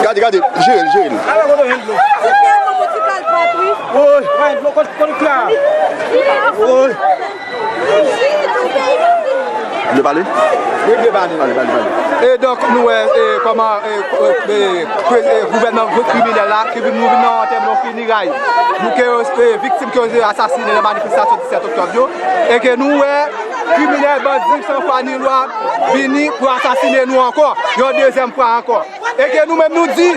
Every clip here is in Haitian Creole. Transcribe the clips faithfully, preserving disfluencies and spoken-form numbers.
Gade, gade, jere l, jere l. Woy, woy. Vle pale? Wi, vle pale. Pale, pale, pale. E donk, nou wè e, kòman e, e, e, e, gouvènman kriminèl la, ki vin, nou vin nan antèman fineray. Nou ke e, viktim ke yo asasinen nan manifestasyon disèt oktòb yo. E ke nou wè kriminèl, bandi san fwa ni lwa vini pou asasinen nou ankò, yon dezyèm fwa ankò. E ke nou menm nou di,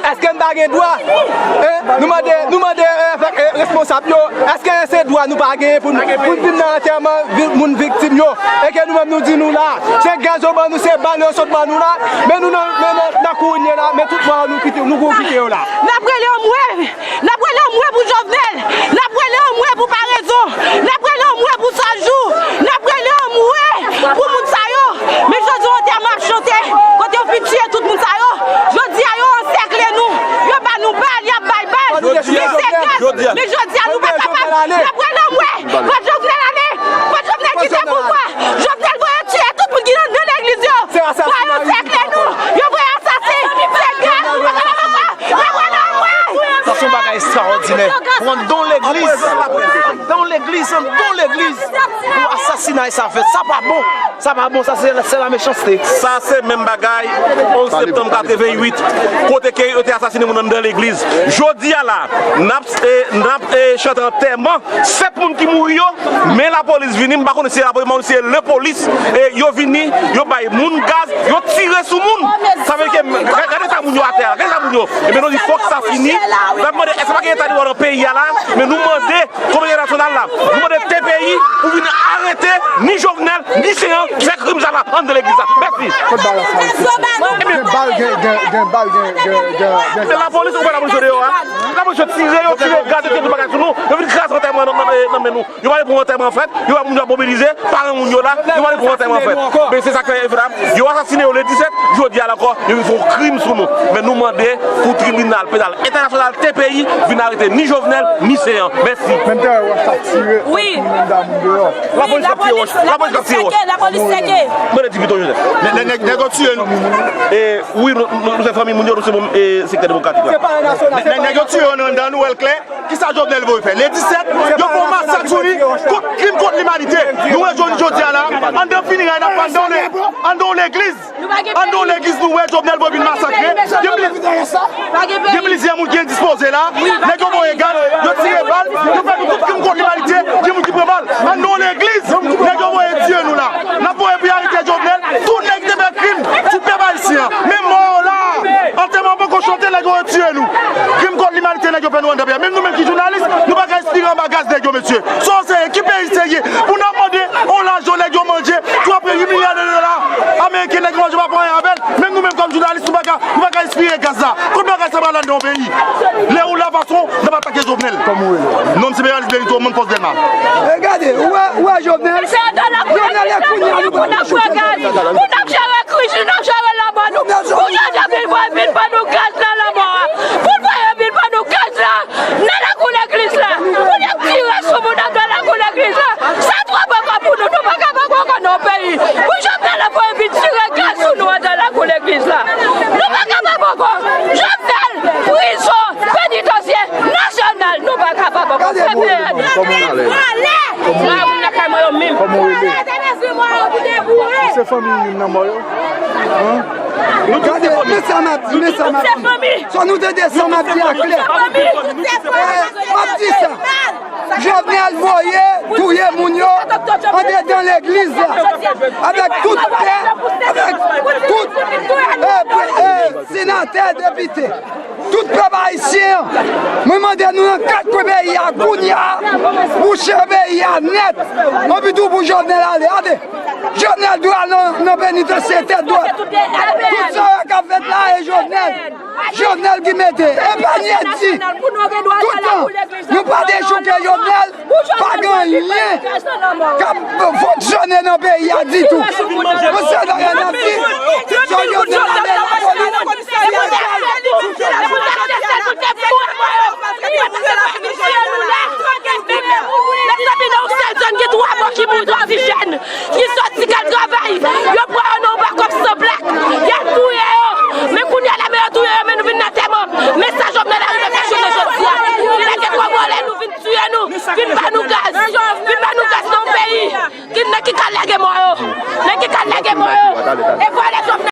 èske n pa gen dwa? E nou mande, nou mande e, avèk e, responsab yo, èske se dwa nou pa genyen pou n, pou n vin nan antèman vi-, moun viktim yo? E ke nou menm nou di nou la, se gaz yo ban nou, se bal yo sot ban nou la, men nou nan, men nan, nan kouri n ye la, men tout mò nou kite, nou kouri kite yo la. N ap rele anmwe! N ap rele anmwe pou Jovenel. N ap rele anmwe pou Paraison. N ap rele anmwe pou Sajou. N ap rele anmwe pou moun sa yo. Men jodi a, antèman ap chante. Kote yo fin tiye tout moun sa yo. Jodi a, yo ansèkle nou. Yo ba nou bal, y ap bay bal. Men se gaz. Men jodi a, nou pa kapab. N ap rele anmwe. Fò Jovenel ale. Fò Jovenel kite pouvwa. Jovenel voye tiye tout moun ki nan, nan legliz yo. Fò yo ansèkle nou. Yo voye asasen. Se gaz. Nou pa kapab ankò. Sa se yon bagay estrawòdinè. Pou anndan yon legliz, anndan yon legliz, anndan yon legliz, pou asasinay sa fèt. Sa pa bon. Sa pa bon, sa se, se la mechanste. Sa se menm bagay onz septanm katreven uit, kote ke yo te asasinen moun anndan legliz. Jodi a la, n ap, e, n ap, e, chante antèman sèt moun ki mouri yo, men lapolis vini, m pa konnen si se lapolis, m pa konnen si se lepolis, e yo vini, yo bay moun gaz, yo tire sou moun. Sa vle di ke, ga-, gade eta moun yo atè a, gade eta moun yo. Ebyen, nou di fòk sa fini. N ap mande, èske pa gen eta de dwa nan peyi a la? Men nou mande kominote entènasyonal la, nou mande T P I pou vin arete ni Jovenel, ni Céant ki fè krim sa la anndan legliz la. Mèsi. Kot bal la sa? Gen bal, gen, gen, gen bal, gen, gen, gen, gen. Men lapolis, ou wè lapolis yo deyò a? Lapolis yo tire, yo tire gaz, yo tire tout bagay sou nou. Yo vin kraze antèman nan, nan, nan men nou. Yo pa vle pou antèman fèt, yo pa moun yo ap mobilize, paran moun yo la, yo pa vle pou antèman fèt. Men se sa k fè, yo asasinen yo le disèt, jodi a la ankò, yo vin fè yon krim sou nou. Men nou mande pou tribinal penal entènasyonal, T P I, vin arete ni Jovenel, ni Céant. Mèsi. Menm tè wòch ap tire, wi, menm dam deyò. Lapolis ap tire wòch, lapolis ap tire wòch. Lapolis sèke, lapolis sèke. Mande di pito Joseph. Nèg, nèg, nèg yo tiye nou. E, wi, nou, nou, nou se fanmi moun yo, nou se moun, e, sektè demokratik la. Nèg, nèg yo tiye yo nan, nan Nouvèl Klè. Kisa Jovenel voye fè? Le disèt, yo fè yon masak sou li, kont, krim kont limanite. Nou wè jodi, jodi a la, anndan fineray n ap fè anndan yon le-, anndan yon legliz. Anndan yon legliz, nou wè Jovenel voye vin masakre. Gen pli-, gen plizyè moun ki endispoze la. Nèg yo voye gaz, yo tire bal, yo fè nou tout krim kont limanite. Gen moun ki pran bal. Anndan yon legliz, nèg yo voye tiye nou la. N ap voye pou y arete Jovenel. Tout nèg ki te fè krim sou pèp ayisyen an. Men mò yo la. Antèman poko chante, nèg yo retire nou. Krim kont limanite, nèg yo fè nou anndan peyi a. Menm nou menm ki jounalis, nou pa ka respire anba gaz nèg yo, mesye. Sa se ki peyi serye? Pou n ap mande yon lajan nèg yo manje, twa milyar de dola ameriken nèg yo manje pa fè anyen avè l. Menm nou menm kòm jounalis, nou pa ka, nou pa ka respire gaz la. Kot bagay sa pral anndan yon peyi? Lè ou la Fason n ap atake Jovenel. Kòman w rele? Non, m se Beralis Benito, moun Fòs Dèlma. E gade, ou wè, ou wè Jovenel? Jovenel e kounye a nou pral choute. Pou n ap jere kriz, nou n ap jere lanmò nou. Pou Jojo vin voye vin ban nou gaz nan lanmò a. Pou l voye vin ban nou gaz la nan lakou legliz la. Pou n ap tire sou moun nan nan lakou legliz la. Sa twò poko pou nou, nou pa kapab ankò nan peyi. Pou Jovenel ap voye vin tire gaz sou nou anndan lakou legliz la. Nou pa kapab ankò. Jovenel, prizon, penitansye, nasyonal, nou pa kapab ankò. Gade moun nan, kòman w ale? Kòman w rele? Kòman w rele? Se fanmi youn nan mò yo? Gade, men sa m ap di, men sa m ap di. Sa nou tande, sa m ap di a klè. Eh, m ap di sa. Jovenel voye touye moun yo andedan legliz la, avèk tout pè, avèk tout, eh, pre- eh, senatè, depite, tout pèp ayisyen an. Mwen mande nou nan kat kwen peyi a kounye a, bouche peyi a nèt, anpi tou pou Jovenel ale. Gade, Jovenel dwe al nan, nan penitansye tèt dwat. Tout sa yo k ap fèt la e Jovenel. Jovenel ki mete, e pa Nyedi. Tout tan, nou pa dechouke Jovenel, pa gen anyen k ap fonksyone nan peyi a ditou. Ou se nan anyen n ap di, Jovenel ale lapolis.